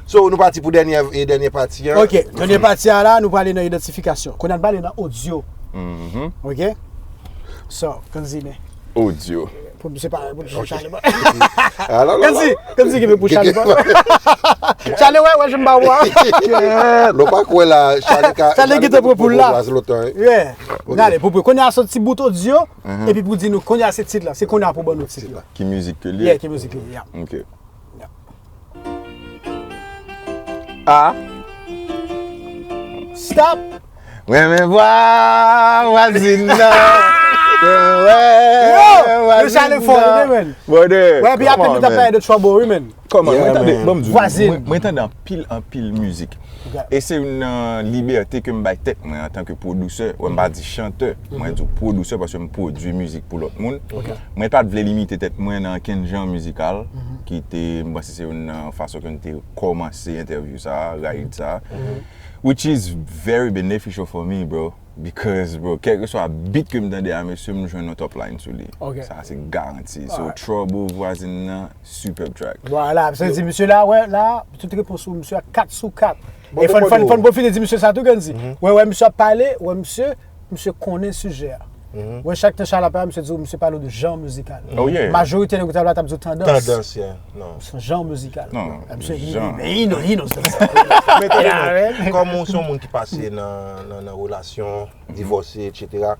So, nou pati pou dènyè, e dènyè pati a. Ok, dènyè pati a la, nou prale nan idantifikasyon. Kounye a n prale nan odyo. Ok? So, Kanzime. Odyo. Pou misye pa, pou misye chale pa. Kanzi, Kanzi ki vin pou chale pa. Chale wè, wè, jan m ba w a. Nou pa kwè la, chale ka. Chale ki te pran poul la. Yeah. Gade, pou, pou, kounye a se yon ti bout odyo, epi pou di nou, kounye a se tit la. Se kounye a pou ban nou tit la. Ki mizik ke li ye? Yeah, ki mizik ke li ye, yeah. Ok. Ah. Stop. Mwen renmen vwa vwazin nan. Mwen renmen vwa vwazin nan. Yo, yo chale fò, men. Brother. Wè, epi apèn nou t ap pale de Trouble, wi, men. Kòman, mwen tande, ban m di w, mwen, mwen tande anpil, anpil mizik. E se youn nan libète ke m bay tèt mwen antanke pwodisè. Wè, m pa di chantè, mwen di w pwodisè paske m pwodui mizik pou lòt moun. Mwen pa t vle limite tèt mwen nan okenn jan mizikal, ki te, m panse se youn nan fason ke m te kòmanse entèvyou sa a, ride sa a. Which is very beneficial for me, bro. Because, bro, kèlkeswa beat ke m tande a mesye, m jwenn yon top line sou li. Ok. Sa se garanti. So, Alright. Trouble Vwazin nan, superb track. Vwala, sa di misye la, wè, la, tout repons ou, misye a kat sou kat. Bon, E fòn, bon, fòn, bon. Fòn pwofite di misye sa tou, Gandy. Wè, wè, misye ap pale, wè, misye, misye konnen sijè a. Wè, chak tan Chala pale, misye di, misye pale de jan mizikal. Oh, yeah. Majorite nèg ou t ap la t ap di w tandans. Tandans, yeah. Non. Se jan mizikal. Non, Misye, he, jan. he, he knows, he knows the Men tande, kòm ou se yon moun ki pase nan, nan, nan relasyon, divòse, et cetera.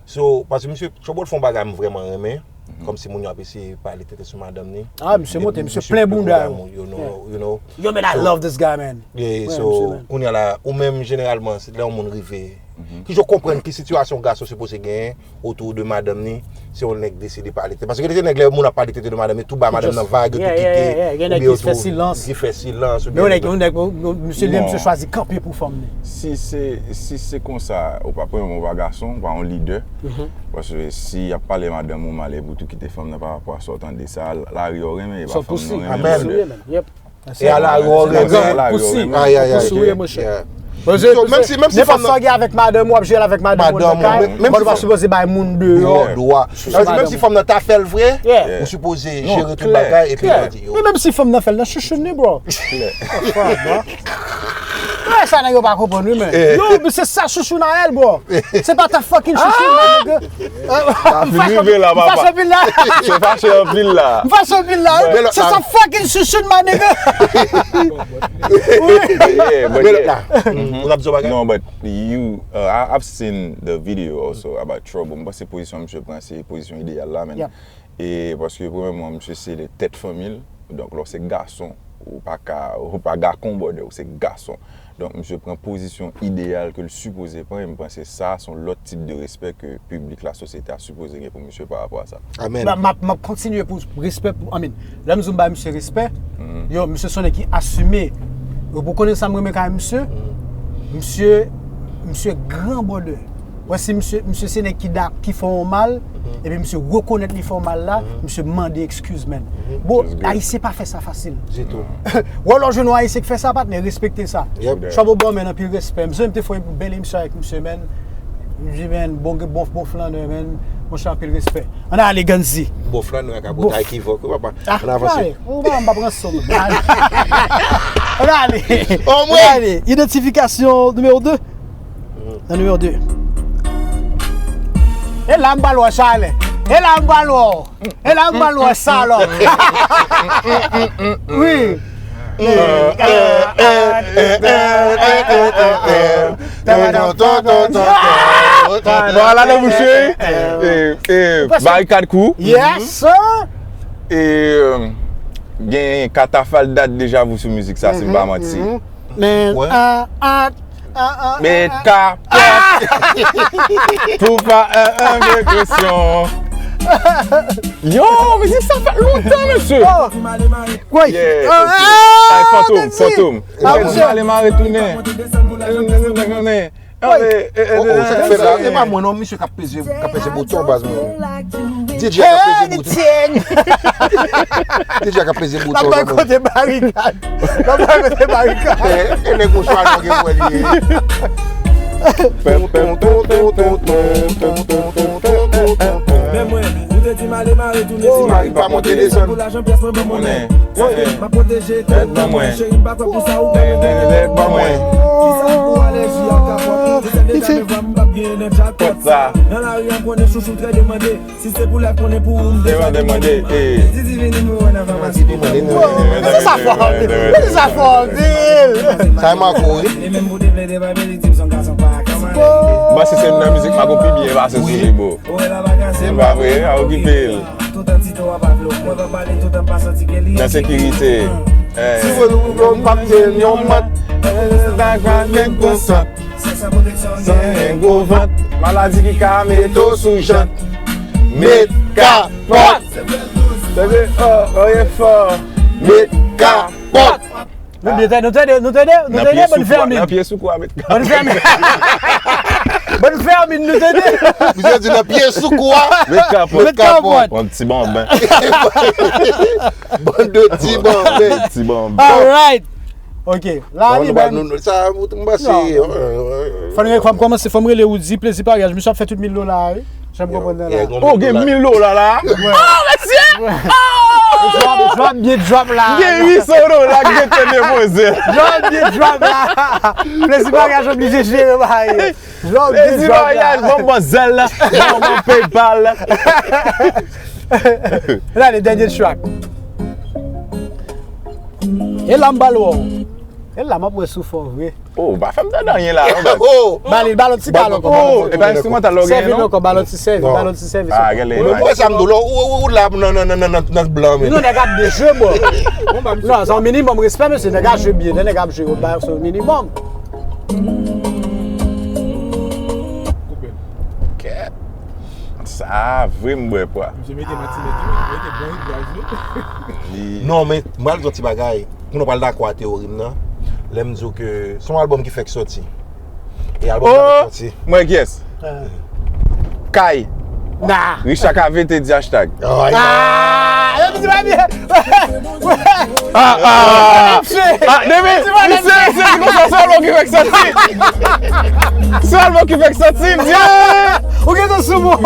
So, paske misye Trouble fè yon bagay m vrèman renmen, kòmsi moun yo ap eseye pale tete sou madanm ni. Ah, misye monte, misye plen bounda yo. You know, you know. Yo, man, I love this guy, man. Yeah, Wè, so, misye, man. Kounye a la, ou menm jeneralman, se lè yon moun rive, ki jan w konprann ki sitiyasyon gason sipoze genyen otou de madanm ni, si yon nèg deside pale tete. Paske gen de nèg lè moun ap pale tete de madanm ni, tou ba madanm nan vag, yo tou Yeah, yeah, kite, yeah, yeah. Gen nèg ki fè silans. Ki fè silans, Men yon nèg, oubyen yon nèg, misye li, Bon. Misye chwazi kanpe pou fanm ni. Si se, si se konsa, ou pa premye ou pa gason, ou pa yon lidè. Paske si y ap pale madanm ou mal, epi ou tou kite fanm nan pa rapò a sa w tande sa, lari a w renmen, e pa Sa fanm poussi. nan renmen Amen. lidè. Yep. E a la yo Se renmen. la yo Poussi. renmen. Ay, ay, ay. Poussi, wi, monchè. Yeah. Poze, So, menm si, menm si nenpòt fanm sa w gen avèk madanm ou, w ap jere avèk madanm ou, Madanm ou, nan kay, menm, menm ou si pa fanm sipoze bay moun deyò Dwa. Dwa. Sa vle di, menm si fanm nan ta fè l vre, Yeah. ou sipoze Non, jere tout klè. bagay epi Yeah. di yo. Men menm si fanm nan fè l nan chouchoune li, bro. Wè, sa nèg yo pa konprann wi, men. Yo, men se sa chouchoune a ye, bro. Se pa ta fucking chouchoune, my nigga. Sa fin rive la, papa. Fache anpil la. Se fache anpil la. Fache anpil la. Men lòt Se la. sa fucking chouchoune, my nigga. Yeah, but Men lòt yeah. la. Ou t ap di yon bagay? No, but you, uh, I, I've seen the video also about Trouble. M panse pozisyon misye pran se pozisyon ideyal la, men. Yep. E paske premyèman, misye se tèt fanmi l. Donk, lè w se gason, ou pa ka, ou pa gakon bòdè, ou se gason. Donk, misye pran pozisyon ideyal ke l sipoze pran, e m panse sa, se yon lòt tip de respè ke piblik, lasosyete a sipoze gen pou misye pa rapò a sa. Amen. M ap, m ap kontinye pou respè pou, I mean, lè m di m bay misye respè, yo, misye se yon nèg ki asime. Yo, pou konnen sa m renmen kay misye, misye, misye gran bòdè. Wè si misye, misye se nèg ki da, ki fè yon mal, epi misye rekonèt li fè yon mal la, misye mande ekskiz, man. Bon, That's good. Ayisyen pa fè sa fasil. Ditou. Wè lè w jwenn yon Ayisyen ki fè sa, patnè, respekte sa. Yep. Trouble Bwomen, anpil respè. Misye, m te fè yon bèl emisyon avèk misye, man. M di, man, bon, bon, bon flannè, man. Monchè, anpil respè. Ann ale, Ganzi. Bon, flannè ka botay ki vòk, wi, papa. Ah, Ann avanse. Ann ale. Ou pa, m pa pran sòm. Ann ale. Oh, mwen. Ann ale. Idantifikasyon nimewo de. Nan nimewo de. E la m pral wè chalè. E la m pral wè. E la m pral wè salòp. Wi. Bon, ala nan bouche. E, e, barikad kou. Yes, sir. E, euh, gen katafal dat deja vu sou mizik sa, si m pa manti. Men, Wè. Ah, ah, ah, ah, Met kapòt pou pa an, an vye kesyon. Yo, mizik sa fè lontan, mesye. Oh, wait. Yeah, Ah, ok. ah, Ay, Fantom, Ganzi. Fantom. Ah, Mwen monchè. Ale mare tounen. Tounen. Wait. Oh, oh, sa k fè la? E pa mwen non, misye k ap peze, k ap peze bouton, baz mwen. DJ k ap peze bouton. Anything. DJ k ap peze N ap bouton, bay baz mwen. Kote barikad. N ap bay Kote barikad. E, e nèg ou chwa nou gen wè li. Men mwen, ou te di m ale mare tounen. Mari pa monte desann. Pou lajan pyès mwen ban monnen. Monnen. M ap pwoteje tèt mwen, cheri, m pa kwè pou sa ou Tèt mwen. Kisa pou alèji ak kapòt? Ou se deja men vwa m p ap genyen nan jackpot. Kòt sa. Nan lari an konnen chouchou trè demande. Si se pou lèv konnen pou ou m deja Demande, demande, demande. eh. Zizi vini mwen wè nan fè mati pou mwen. Mwen se sa fò anpil. Mwen se sa fò anpil. Sa e Marco, wi. E menm pou te plede pa vle di m son gason pa ka mare. Bon, si se nan mizik Marco pi byen pase sou li, bro. Ou wè la pa kase. Se pa vre, a okipe l. Tout an ti to a pa vle. Mwen pa pale tout an pa santi ke li Nan sekirite. Eh. Si mwen nou blon m p ap gen yon mat. Bagay nèg konsan. Sèks an pwoteksyon San en gwo vant. Maladi ki ka mete w sou jant. Met kapòt. Tande, oh, oh, e fò. Met kapòt. Nou tande, nou tande, nou tande, nou Nan tande, pye bann sou kwa, fèmin. nan pye sou kwa, met kapòt. Bann fèmin. Bann fèmin, nou tande. Misye di nan pye sou kwa. Met kapòt. Met kapòt. Pran ti banben. Bann de ti banben. Ti banben. Alright. Ok, la li menm. Sa, m panse. Fò m kòmanse, fò m rele Roody, plezi paryaj. Misye ap fè tout mil dola, wi. Jan m konprann nan la. Oh, gen mil dola la? Oh, mesye! Drop, drop, byen drop la. Gen uit san dola, gen tè demwazèl. Drop, byen drop la. Plezi paryaj oblije jere bagay. Drop, byen drop la. Plezi paryaj, ban m zèl la, ban m PayPal la. Gade, dènye track. E la m ba l wè w. E la m ap wè si w fò vre. Oh, pa fè m tande anyen la, non, baz. Oh! Ba li, ba l yon ti kal ankò. Oh, e pa enstrimantal la w genyen, non? Sèvi l ankò, ba l yon ti sèvi, ba l yon ti sèvi. Ah, gade. Ou wè sa m di w la, ou, ou, ou la nan, nan, nan, nan, nan blan, men. Non, nèg ap byen jwe, bro. Non, se yon minimòm respè, mesye, nèg ap jwe byen, lè nèg ap jwe, ba se yon minimòm. Kèt. Sa vre m bwè pwa. Misye mete Matinèk, wi, mete bon ridvaj, wi. Non, men, m pral di yon ti bagay. Moun yo pral dakò a teyori m nan. Lè m di w ke se yon albòm ki fèk sòti. E albòm sa fèk sòti. Mwen kiyès? Kay. Richard Cavé te di hashtag. Ah, yo di pa byen. Ah, ah. Ah, depi, se, se konsa, se albòm ki fèk sòti. Se albòm ki fèk sòti, Dye. Ou gen tan sou mwen.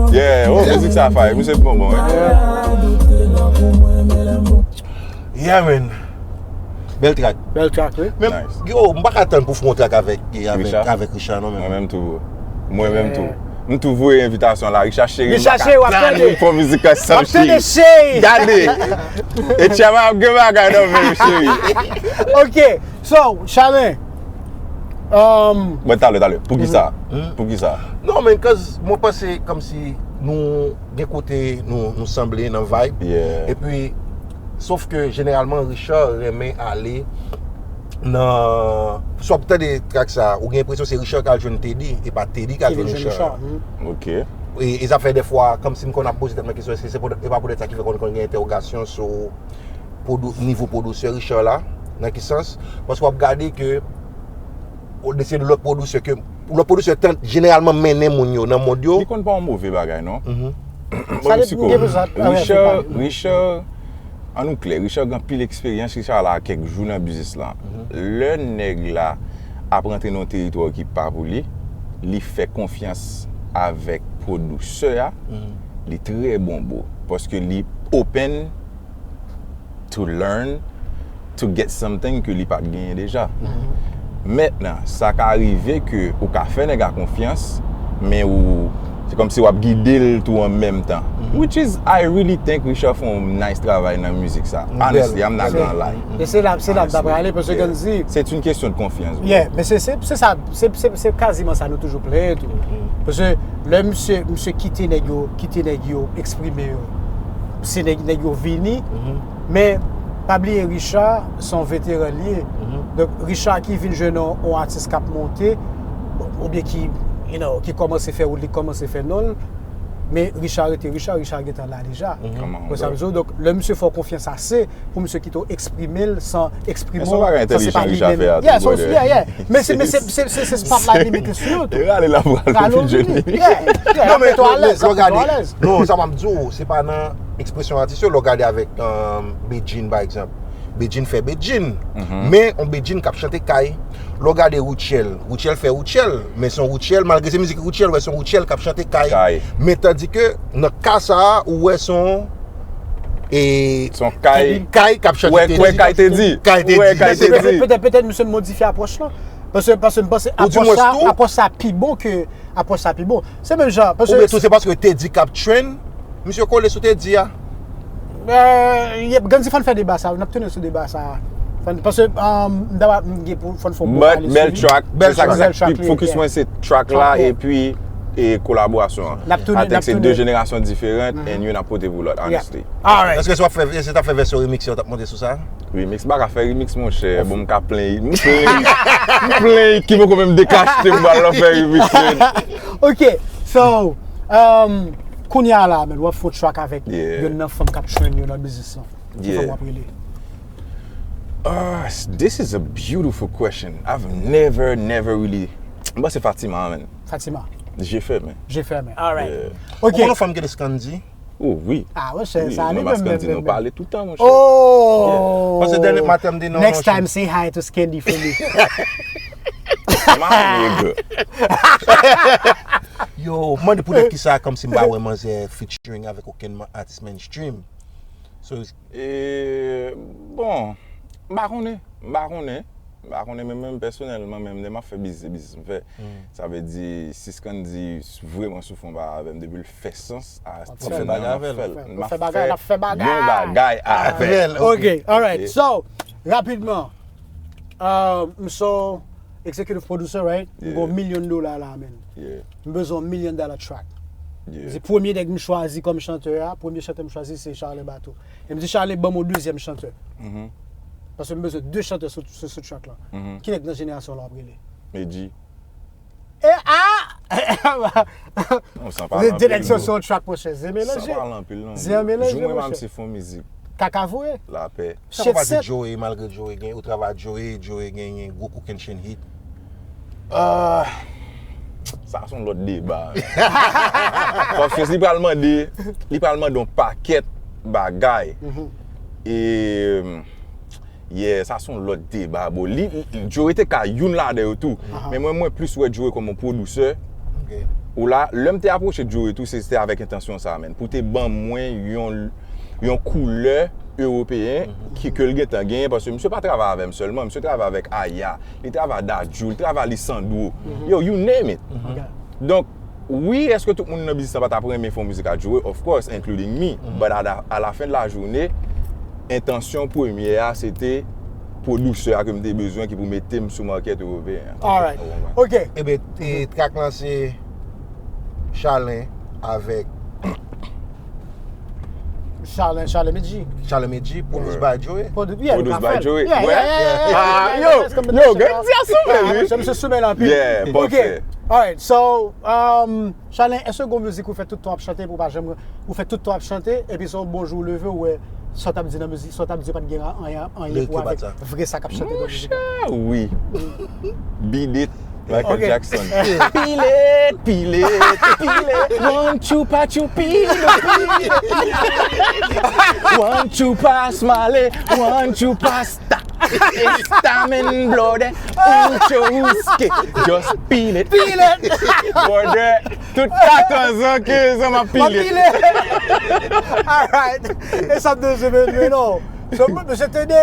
Yeah, oh, mizik sa fire. Misye bon, bon, hein. Yeah, man. Bèl track. Bèl track, wi. Men, yo, m pa ka tann pou fè yon track avèk, avèk, avèk Richard, non, men. Mwen menm tou. Mwen menm tou. M tou voye envitasyon la. Richard Cheri, m pa ka tann pou fè mizik ansanm, Cheri. Gade. E Tchèman ap gen bagay nan men, Cheri. Ok. So, Chalè. Um, Mwen talè, talè. Poukisa? Poukisa? Non, men, cause mwen panse kòmsi nou gen kote nou, nou sanble nan vibe. Yeah. Epi, sof ke jeneralman Richard renmen ale nan, si w ap tande track sa, ou gen enpresyon se Richard k al jwenn Teddy, e pa Teddy k al jwenn Richard. Ok. E, e sa fè dèfwa, kòmsi m konn ap poze tèt mwen kesyon, èske se pou, e pa poutèt sa ki fè konn, konn gen entèwogasyon sou pwodou-, nivo pwodisè Richard la, nan ki sans? Paske w ap gade ke, ou, se lòt pwodisè ke, lòt pwodisè tan, jeneralman mennen moun yo nan mond yo. Li konn pa yon move bagay, non. Bon, sa depi pou sa, Richard, Richard, ann nou klè, Richard gen anpil eksperyans, Richard la kèk jou nan biznis la. Lè nèg la ap rantre nan yon teritwa ki pa pou li, li fè konfyans avèk pwodisè a, li trè bon, bro. Paske li open to learn, to get something ke li pa t genyen deja. Mentnan, sa ka rive ke ou ka fè nèg la konfyans, men ou, se kòmsi w ap gide l tou an menm tan. Which is, I really think Richard fè yon nice travay nan mizik sa. Honestly, I'm not gonna lie. E se la, se la m ta prale, paske Ganzi. C'est une question de confiance, bro. Yeah, men se, se, se sa, se, se, se kaziman sa nou toujou plenyen tou. Paske lè misye, misye kite nèg yo, kite nèg yo eksprime yo, se nèg, nèg yo vini. Men, pa bliye Richard, se yon veteran li ye. Donk, Richard ki vin jwenn yon, yon atis k ap monte, oubyen ki, you know, ki kòmanse fè wout li, kòmanse fè non l, men Richard rete Richard, Richard gentan la deja. Ou wè sa m di w? Donk, lè misye fè w konfyans ase, pou misye kite w eksprime l san eksprime w, san se pa li menm. Yeah, so, yeah, yeah. Men se, men se, se, se, se spot la li mete sou yo tou. E rale la pral pou Johnny. Yeah, yeah, mete w alèz, mete w alèz. Non, sa m ap di w, se pa nan ekspresyon atis yo, lè w gade avèk, um, Bedjine, pa egzanp. Bedjine fè Bedjine. Men, yon Bedjine k ap chante kay. Lè w gade Rutshelle, Rutshelle fè Rutshelle, men se yon Rutshelle, malgre se mizik Rutshelle, w wè se yon Rutshelle k ap chante kay. Men tandike, nan ka sa a, ou wè se yon E se yon kay, kay k ap chante Teddy. Kay Teddy. Petèt, petèt misye modifye apwòch lan. Paske, paske m panse apwòch sa, apwòch sa pi bon ke, apwòch sa pi bon. Se menm jan, paske oubyen tou se paske Teddy k ap trend, misye kole sou Teddy a. Yep, Ganzi, fò n fè deba sa, n ap tounen sou deba sa. Paske, um, m ta gen pou, fò n fè yon bon analiz. Bèl track. Bèl track. Fokis mwen se track la epi e kolaborasyon an. I think se de jenerasyon diferan and youn ap pote pou lòt, honestly. Alright. Èske si w ap fè, si w t ap fè vèsyon remix, yo t ap monte sou sa? Remix, m pa ka fè remix, monchè. Bon, m ka plenn, m plenn, m plenn ki poko menm dekachte m pral fè remix. Ok, so, um, kounye a la, man, w ap fè yon track avèk youn nan fanm k ap trend yo nan biznis lan. Ki fanm w ap rele? Ah, this is a beautiful question. I've never, never really, m panse Fatima, man. Fatima. Je fèmen. Je fèmen. Alright. Ok. Ou konn yon fanm ki rele Scandy? Oh wi. Ah, monchè, sa li menm menm menm. Pale toutan, monchè. Oh! Paske dènye maten m di non. Next time, say hi to Skandy for me. Yo, mande pou nèg ki sa kòmsi m pa wè manzè featuring avèk okenn atis mainstream. So, E, bon, m pa konnen, m pa konnen, m pa konnen, men mwen pèsonèlman, menm lè m ap fè biznis, se biznis m fè. Sa vle di, si Skandy vrèman sou fon pa avè m, depi l fè sans, a fè bagay avè l. M ap fè yon bagay avè l. Ok, alright. So, rapidman, uh, m so executive producer, right? M gen yon milyon dola la, man. M bezwen yon milyon dola track. M di premye nèg m chwazi kòm chantè a, premye chantè m chwazi se Charlin Bato. E m di Charlin ban m yon dezyèm chantè. Paske m bezwen de chantè sou, sou, sou track lan. Ki nèg nan jenerasyon w la w ap rele? Medjy. E a! Non, san pale anpil. De nèg sou yon track, monchè. Zye melanje. San pale anpil, non. Zye melanje, monchè. Jou mwen m ap se fon mizik. Kaka voye. Lapè. Sa w pa di Joey, malgre Joey gen, ou travay ak Joey, Joey genyen gwo kokenn chain hit. Sa se yon lòt deba. Paske li pral mande, li pral mande yon pakèt bagay. E yeah, sa se yon lòt deba, bro. Li, li- Joey te ka youn ladan yo tou. Men mwen, mwen plis wè Joey kòm yon pwodisè. Ou la, lè m te apwoche Joey tou, se te avèk entansyon sa, menn. Pou te ban mwen yon, yon koulè ewopeyen ki ke l gentan genyen, paske misye pa travay avè m sèlman, misye travay avèk Aya, li travay Dadju, li travay Lisandro. Yo, you name it. Donk, wi, èske tout moun nan biznis la pa t ap renmen fè yon mizik ak Joey? Of course, including me. But à la, à la fin de la journée, entansyon premyè a, se te pwodisè a ke m te bezwen ki pou mete m sou makèt ewopeyen an. Alright. Ok. Ebyen, e, track lan se Charlin avèk Charlin, Charlin Medjy. Charlin Medjy, produce by Joey. Produ- yeah, Produce nou ka by fè l. Joey. Yeah, Ouais. Yeah, yeah, yeah, yeah, Ah, yeah, yo, yeah, yeah, yo, gen di a sou mwen, Ah, wi. Misye, misye sou men anpil. Yeah, Ok. Parfait. Alright, so, um, Charlin, èske gon mizik ou fè tout tan ap chante pou pa janm, ou fè tout tan ap chante, epi se yon bon jou ou leve, ou wè sa w t ap di nan mizik, sa w t ap di pa t gen anyen, anyen pou wè avèk vre sa k ap chante nan mizik la? Monchè, wi. Beat it, Michael Ok. Jackson. Peel it, peel it, peel it. One, two, pa, two, peel it, peel it. One, two, pa, smile it. One, two, pa, sta. Esta men blood. Ucho uske. Just peel it. Peel it. Brother, tout katòz an, kenz an, m ap peel it. Alright. E sa m te jwe, men non. So, misye, tande,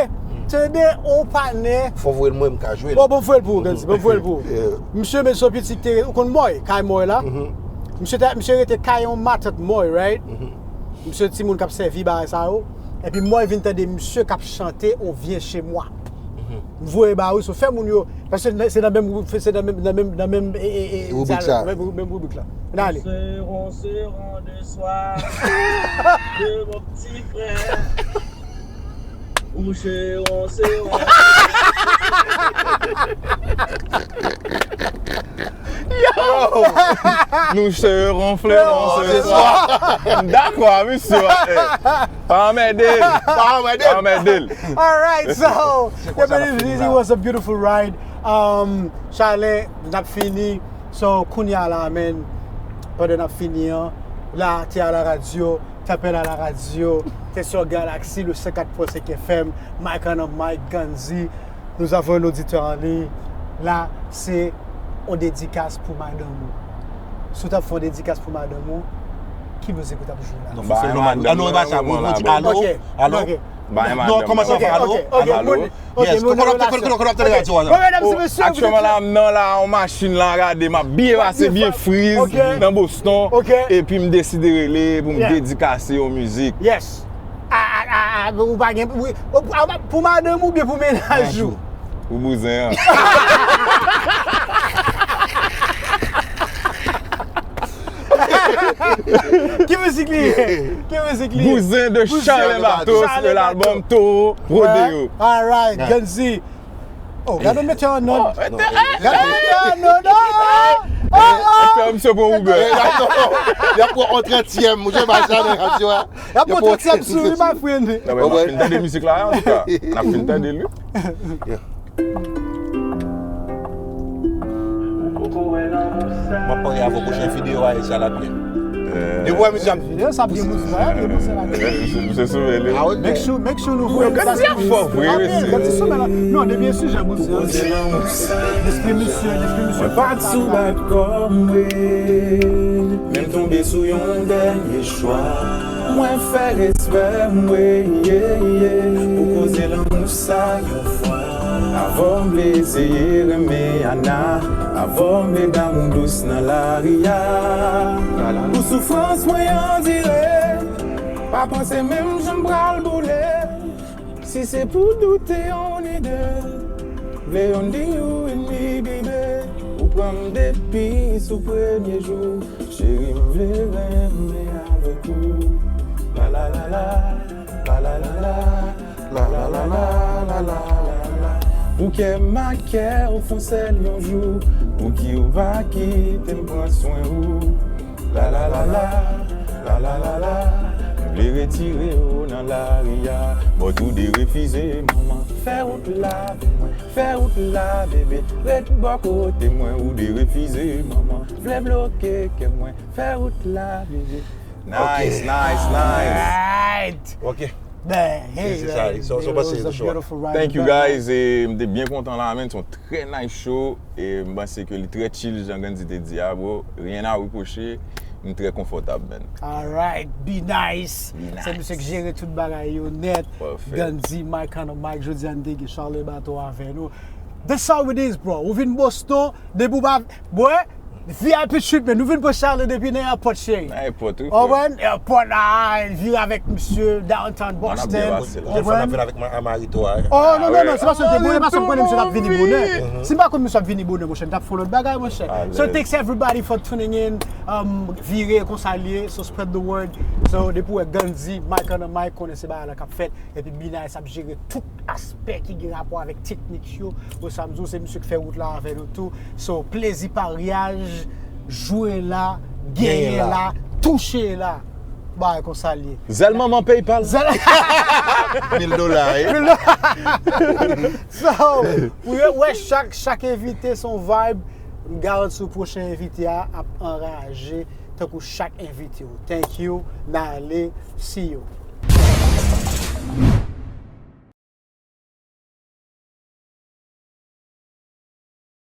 tande, on patnè. Fò voye l mwen, m ka jwe l. Bon, bon, voye l pou ou, Kenzi, bon, voye l pou ou. Yeah. Misye, men son pitit te, ou konn Mòy, kay Mòy la. Misye te, misye rete kay yon matant Mòy, right? Misye timoun k ap sèvi bagay sa yo. Epi Mòy vin tande misye k ap chante On vient chez moi. M voye ba ou, so fè moun yo, paske se nan menm, se nan menm, nan menm, nan menm, e, e, e, Ribrik sa. Menm, menm ribrik la. N ale. Serons, serons de soir de mon petit frère. Ou serons, serons. Nou serons, flerons ce soir. Dakò, misye. Pa anmède l. Pa anmède l. Alright, so, Se konsa n ap fini it la. Was a beautiful ride. Um, Charlin, n ap fini. So, kounye a la, man, pandan n ap fini an, la, te à la radio, t'appelles à la radio, t'es sur Galaxy, le cent quatre point cinq F M, Mike on a Mike, Ganzi. Nous avons un auditeur en ligne. La, se yon dedikas pou madanm ou. Si w t ap fè yon dedikas pou madanm ou, ki mizik ou t ap jwe la? Non, fè l nòmal. An nou ba sa, bon, bon, ti alo, Ok, alo. ok. Bay Non, madanm kòmanse nan. avèk alo. Ok, ok, Alo. moun, ok, Yes, moun kòman nan w ap fè, relasyon. kòman w ap tande radyo a? Bon, medam, se mesye, Aktyèlman la, m nan la, yon machin lan rade, m ap byen pase, byen friz Ok. nan Boston. Ok. Epi m deside rele pou m Yeah. dedikase yon mizik. Yes. A, a, a, a, ou pa gen, wi, ou, a, pou madanm ou byen pou mennaj ou? Pou bouzen an. Ki mizik li ye? Ki mizik li ye? Bouzen de Charlin Bato, Charlin se lalbòm Bato. Toro Rodeo. Alright, Ganzi. Oh, gade w mete an nòt. Oh, Gade w mete an nòt. Oh, oh, oh. Fè misye pran Uber. Y ap pran yon trantyèm, ou jwe ba sa nan radyo a. Y ap pran trantyèm sou li, my friend. Non, men, n ap fin tande mizik la, antouka. N ap fin tande l, wi. M ap pale avè w pwochen videyo a, e sa l ap byen. Depi w wè misye ap vini, sa ap gen bouzen, gen bouzen la. Misye souve li. Make sure, make sure nou voye sa. Grann Di ap fò vre, mesye. Grann Di sou men la. Non, depi e sijè bouzen. Lespri misye, lespri misye. Mwen pa t sou bat kò m, wi. Men m tonbe sou yon dènye chwa. Mwen fè respè m, wi, ye, ye. Pou koze lanmou sa yon fwa. Avan m vle eseye renmen Ana. Avan m vle damou dous nan lari a. Pou soufrans mwen andire. Pa panse menm jan m pral boule. Si se pou doute on ide. Vle yon di ou ini bibe. Ou pran m depi sou premye jou. Cheri m vle renmen avèk ou. La la la la. La la la la. La la la la. La la la la. Pou kè m ak kè ou fon sèl yon jou. Pou ki ou pa kite m pran swen ou. La la la la. La la la la. M vle retire ou nan lari a. But ou de refize manman. Fè wout la pou mwen. Fè wout la bebe. Ret bò kote mwen ou de refize manman. Vle bloke kè mwen. Fè wout la bebe. Nice, nice, nice. Alright. Ok. Ben, hey, Se sa, it so pase was a the show. Beautiful ride. Thank you Brother. Guys, e m te byen kontan la, men se yon trè nice show, e m panse ke li trè chill, jan Grann Di te di a, bro. Rien à reprocher, m trè konfòtab, man. Alright, be nice. Be nice. Se misye ki jere tout bagay yo nèt. Parfait. Grann Di, Mike on the mic, jodi a n te gen Charles Bato avè nou. That's how it is, bro. Ou vin Boston, depi w pa, bro, V I P treatment. Nou vin pran Charles depi nan airport, cheri. Nan airport, wi, Ou frè. konprann? Airport, ah, vire avèk misye downtown Bon, n ap Boston. depase la. Ou konprann? Vin avèk ma- Amarito a. Oh, non, non, Ah, non, se pa sa m te, mwen, se pa sa m konnen misye t ap vini bonè. Si m pa konn misye ap vini bonè, monchè, m t ap follow l bagay, monchè. Alèz. So thanks everybody for tuning in. Um, vire konsa l ye, so spread the word. So depi w wè Grann Di, Mike on the mic, konnen se bagay la k ap fèt. Epi B-Nice ap jere tout aspè ki gen rapò avèk teknik yo. Bon, sa m di w, se misye k fè wout la avè nou tou. So, plezi paryaj, jwe la, genyen Genyen la. la, touche la. Bagay konsa l ye. Zèl manman PayPal. Mil dola, wi. So, ou wè chak, chak envite se yon vibe. M garanti w pwochen envite a ap anraje tankou chak envite w. Thank you, n ale, see you.